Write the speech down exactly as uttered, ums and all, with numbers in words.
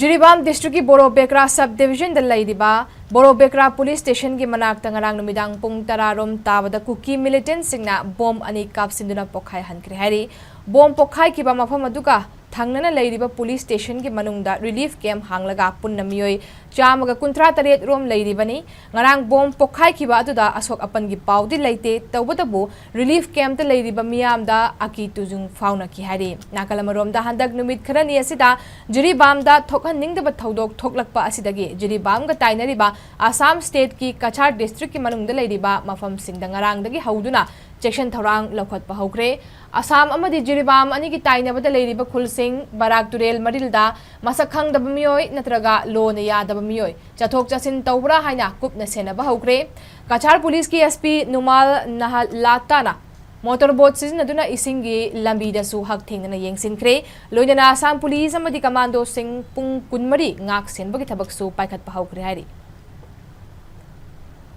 ꯖꯤꯔꯤꯕꯥꯝ ꯗꯤꯁꯇ꯭ꯔꯤꯛꯀꯤ ꯕꯣꯔꯣꯕꯦꯀ꯭ꯔꯥ ꯁꯕ ꯗꯤꯕꯤꯖꯟꯗ ꯂꯩꯔꯤꯕ ꯕꯣꯔꯣꯕꯦꯀ꯭ꯔꯥ ꯄꯨꯂꯤꯁ ꯁ꯭ꯇꯦꯁꯟꯒꯤ ꯃꯅꯥꯛꯇ ꯉꯔꯥꯡ ꯅꯨꯃꯤꯗꯥꯡ ꯄꯨꯡ ꯇꯔꯥ ꯔꯣꯝ ꯇꯥꯕꯗ ꯀꯨꯀꯤ ꯃꯤꯂꯤꯇꯦꯟꯠꯁꯤꯡꯅ ꯕꯣꯝ ꯑꯅꯤ ꯀꯥꯞꯁꯤꯟꯗꯨꯅ ꯄꯣꯈꯥꯏꯍꯟꯈ꯭ꯔꯦ ꯍꯥꯏꯔꯤ꯫ ꯕꯣꯝ ꯄꯣꯈꯥꯏꯈꯤꯕ ꯃꯐꯝ ꯑꯗꯨꯒ ꯊꯪꯅꯅ ꯂꯩꯔꯤꯕ ꯄꯨꯂꯤꯁ ꯁ꯭ꯇꯦꯁꯟꯒꯤ ꯃꯅꯨꯡꯗ ꯔꯤꯂꯤꯐ ꯀꯦꯝꯞ ꯍꯥꯡꯂꯒ ꯄꯨꯟꯅ ꯃꯤꯑꯣꯏ ꯆꯥꯝꯃꯒ ꯀꯨꯟꯊ꯭ꯔꯥ ꯇꯔꯦꯠ ꯔꯣꯝ ꯂꯩꯔꯤꯕꯅꯤ꯫ ꯉꯔꯥꯡ ꯕꯣꯝ ꯄꯣꯈꯥꯏꯈꯤꯕ ꯑꯗꯨꯗ ꯑꯁꯣꯛ ꯑꯄꯟꯒꯤ ꯄꯥꯎꯗꯤ ꯂꯩꯇꯦ꯫ ꯇꯧꯕꯇꯕꯨ ꯔꯤꯂꯤꯐ ꯀꯦꯝꯞꯇ ꯂꯩꯔꯤꯕ ꯃꯤꯌꯥꯝꯗ ꯑꯀꯤ ꯇꯨꯖꯨꯡ ꯐꯥꯎꯅꯈꯤ ꯍꯥꯏꯔꯤ꯫ ꯅꯥꯀꯜ ꯑꯃꯔꯣꯝꯗ ꯍꯟꯗꯛ ꯅꯨꯃꯤꯠ ꯈꯔꯅꯤ ꯑꯁꯤꯗ ꯖꯤꯔꯤꯕꯥꯝꯗ ꯊꯣꯛꯍꯟꯅꯤꯡꯗꯕ ꯊꯧꯗꯣꯛ ꯊꯣꯛꯂꯛꯄ ꯑꯁꯤꯗꯒꯤ ꯖꯤꯔꯤꯕꯥꯝꯒ ꯇꯥꯏꯅꯔꯤꯕ ꯑꯁꯥꯝ ꯁ꯭ꯇꯦꯠꯀꯤ ꯀꯆꯥꯔ ꯗꯤꯁꯇ꯭ꯔꯤꯛꯀꯤ ꯃꯅꯨꯡꯗ ꯂꯩꯔꯤꯕ ꯃꯐꯝꯁꯤꯡꯗ ꯉꯔꯥꯡꯗꯒꯤ ꯍꯧꯗꯨꯅ ꯆꯦꯛꯁꯤꯟ ꯊꯧꯔꯥꯡ ꯂꯧꯈꯠꯄ ꯍꯧꯈ꯭ꯔꯦ꯫ ꯑꯁꯥꯝ ꯑꯃꯗꯤ ꯖꯤꯔꯤꯕꯥꯝ ꯑꯅꯤꯒꯤ ꯇꯥꯏꯅꯕꯗ ꯂꯩꯔꯤꯕ ꯈꯨꯜꯁꯤꯡ ꯕꯔꯥꯛ ꯇꯨꯔꯦꯜ ꯃꯔꯤꯜꯗ ꯃꯁꯛ ꯈꯪꯗꯕ ꯃꯤꯑꯣꯏ ꯅꯠꯇ꯭ꯔꯒ ꯂꯣꯅ ꯌꯥꯗꯕ ꯃꯤꯑꯣꯏ ꯆꯠꯊꯣꯛ ꯆꯠꯁꯤꯟ ꯇꯧꯕ꯭ꯔꯥ ꯍꯥꯏꯅ ꯀꯨꯞꯅ ꯁꯦꯟꯅꯕ ꯍꯧꯈ꯭ꯔꯦ꯫ ꯀꯆꯥꯔ ꯄꯨꯂꯤꯁꯀꯤ ꯑꯦꯁ ꯄꯤ ꯅꯨꯃꯥꯜ ꯅꯍꯂꯥꯇꯥꯅ ꯃꯣꯇꯣꯔ ꯕꯣꯠ ꯁꯤꯖꯤꯟꯅꯗꯨꯅ ꯏꯁꯤꯡꯒꯤ ꯂꯝꯕꯤꯗꯁꯨ ꯍꯛꯊꯦꯡꯅꯅ ꯌꯦꯡꯁꯤꯟꯈ꯭ꯔꯦ꯫ ꯂꯣꯏꯅꯅ ꯑꯁꯥꯝ ꯄꯨꯂꯤꯁ ꯑꯃꯗꯤ ꯀꯃꯥꯟꯗꯣꯁꯤꯡ ꯄꯨꯡ ꯀꯨꯟꯃꯔꯤ ꯉꯥꯛ ꯁꯦꯟꯕꯒꯤ ꯊꯕꯛꯁꯨ ꯄꯥꯏꯈꯠꯄ ꯍꯧꯈ꯭ꯔꯦ ꯍꯥꯏꯔꯤ꯫